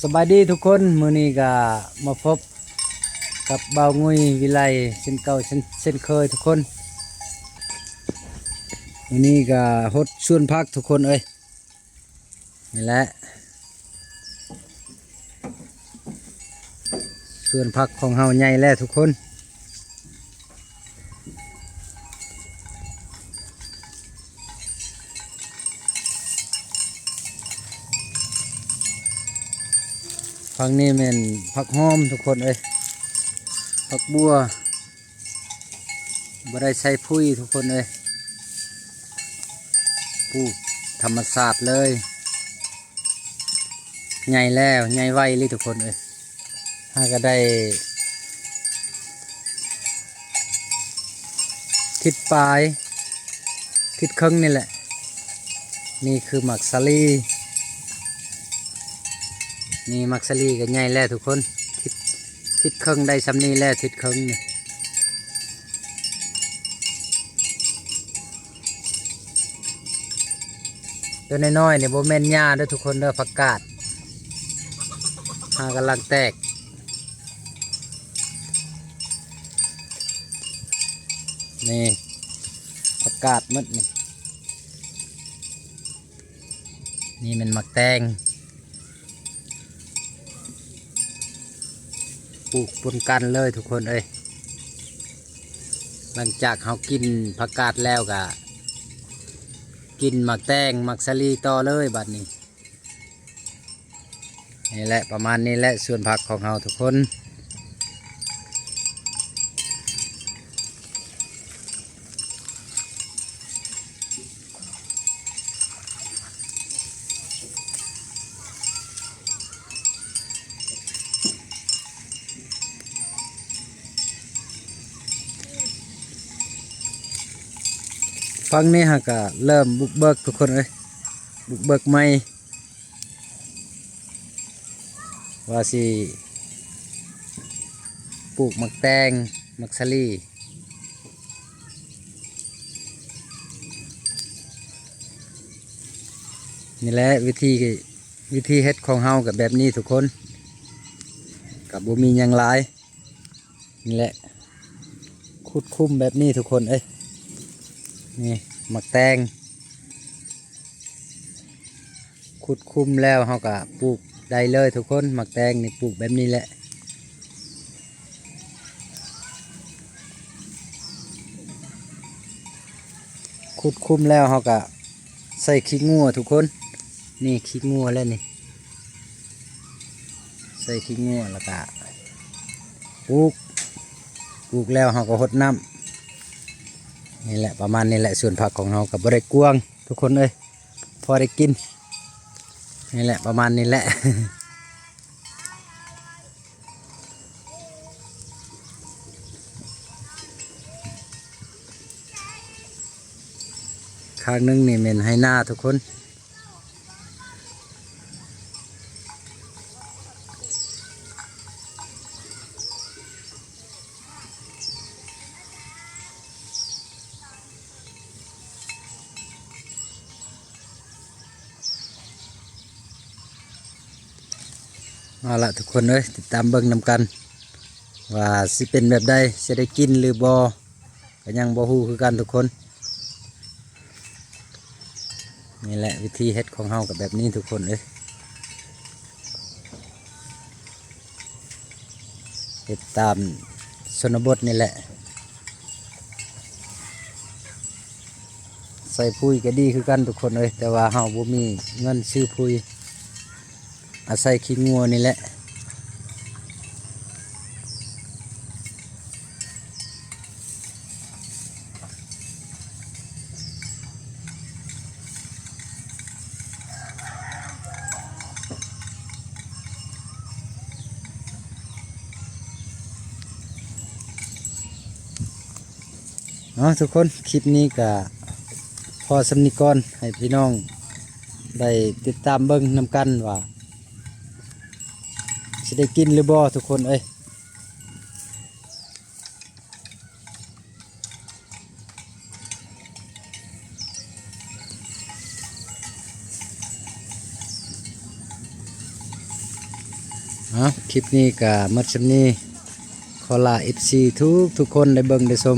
ສະບາຍດີທຸກຄົນ, ມື້ນີ້ກໍມາພົບກັບບ່າວງຸ້ຍວິໄລເຊັ່ນເກົ່າເຊັ່ນ ເຊັ່ນເຄີຍທຸກຄົນ. ມື້ນີ້ກໍຫົດສວນຜັກທຸກຄົນເອີຍ. ນີ້ແຫຼະ ສວນຜັກຂອງເຮົາໃຫຍ່ແລ້ວທຸກຄົນ. ຝັ່ງນີ້ແມ່ນຜັກຫອມທຸກຄົນເອີຍ, ຜັກບົ່ວ ບໍ່ໄດ້ໃສ່ປຸ໋ຍທຸກຄົນເອີຍ, ປູກທຳມະຊາດເລີຍ. ໃຫຍ່ແລ້ວ ໃຫຍ່ໄວເລີຍທຸກຄົນເອີຍ. ຫາກໍໄດ້ທິດປາຍ ທິດເຄິ່ງນີ້ແຫຼະ. ນີ້ຄືໝາກສາລີ, ນີ້ໝາກສາລີກໍໃຫຍ່ແລ້ວທຸກຄົນ. ທິດ ທິດເຄິ່ງໄດ້ຊ່ຳນີ້ແລ້ວ, ທິດເຄິ່ງນີ້. ຕົວນ້ອຍໆນີ້ບໍ່ແມ່ນຫຍ້າເດີ້ທຸກຄົນເດີ້, ຜັກກາດ ຫາກຳລັງແຕກ. ນີ້ຜັກກາດໝົດນີ້. ນີ້ແມ່ນໝາກແຕງ ປູກປົນກັນເລີຍທຸກຄົນເອີຍ. ຫຼັງຈາກເຮົາກິນຜັກກາດແລ້ວກະກິນໝາກແຕງ ໝາກສາລີຕໍ່ເລີຍບາດນີ້. ນີ້ແຫຼະ ປະມານນີ້ແຫຼະ ສວນຜັກຂອງເຮົາທຸກຄົນ. ຝັ່ງນີ້ຫາກະເລີ່ມບຸກເບີກທຸກຄົນເອີຍ, ບຸກເບີກໃໝ່ ວ່າຊິປູກໝາກແຕງ ໝາກສາລີ. ນີ້ແຫຼະ ວິທີ ວິທີເຮັດຂອງເຮົາກໍແບບນີ້ທຸກຄົນ, ກໍບໍ່ມີຫຍັງຫຼາຍ. ນີ້ແຫຼະ ຂຸດຂຸມແບບນີ້ທຸກຄົນເອີຍ. ນີ້ໝາກແຕງ ຂຸດຂຸມແລ້ວເຮົາກໍປູກໄດ້ເລີຍທຸກຄົນ. ໝາກແຕງນີ້ປູກແບບນີ້ແຫຼະ, ຂຸດຂຸມແລ້ວເຮົາກໍໃສ່ຂີ້ງົວທຸກຄົນ. ນີ້ຂີ້ງົວແລ້ວນີ້ ໃສ່ຂີ້ງົວແລ້ວກະປູກ, ປູກແລ້ວເຮົາກໍຫົດນ້ຳ. ນີ້ແຫຼະ ປະມານນີ້ແຫຼະ ສວນຜັກຂອງເຮົາກໍບໍ່ໄດ້ກວ້າງທຸກຄົນເອີຍ, ພໍໄດ້ກິນ. ນີ້ແຫຼະ ປະມານນີ້ແຫຼະ. ຂ້າງໜຶ່ງນີ້ແມ່ນໄຮ່ນາທຸກຄົນ. ເອົາລະທຸກຄົນເອີຍ, ຕິດຕາມເບິ່ງນຳກັນວ່າຊິເປັນແບບໃດ, ຊິໄດ້ກິນຫຼືບໍ່ ກໍຍັງບໍ່ຮູ້ຄືກັນທຸກຄົນ. ນີ້ແຫຼະ ວິທີເຮັດຂອງເຮົາກໍແບບນີ້ທຸກຄົນເອີຍ, ເຮັດຕາມຊົນນະບົດນີ້ແຫຼະ. ໃສ່ປຸ໋ຍກໍດີຄືກັນທຸກຄົນເອີຍ, ແຕ່ວ່າເຮົາບໍ່ມີເງິນຊື້ປຸ໋ຍ, ອາໄສຂີ້ງົວນີ້ແຫຼະ. ເອົາ ທຸກຄົນ, ຄລິບນີ້ກະພໍສ່ຳນີ້ກ່ອນ, ໃຫ້ພີ່ນ້ອງໄດ້ຕິດຕາມເບິ່ງນຳກັນວ່າຊິໄດ້ກິນຫຼືບໍ່ ທຸກຄົນເອີຍ. ເ ເອົາ ຄລິບນີ້ກະໝົດສ່ຳນີ້ ຂໍລາເອັຟຊີທຸກໆຄົນໄດ້ເບິ່ງໄດ້ຊົມ.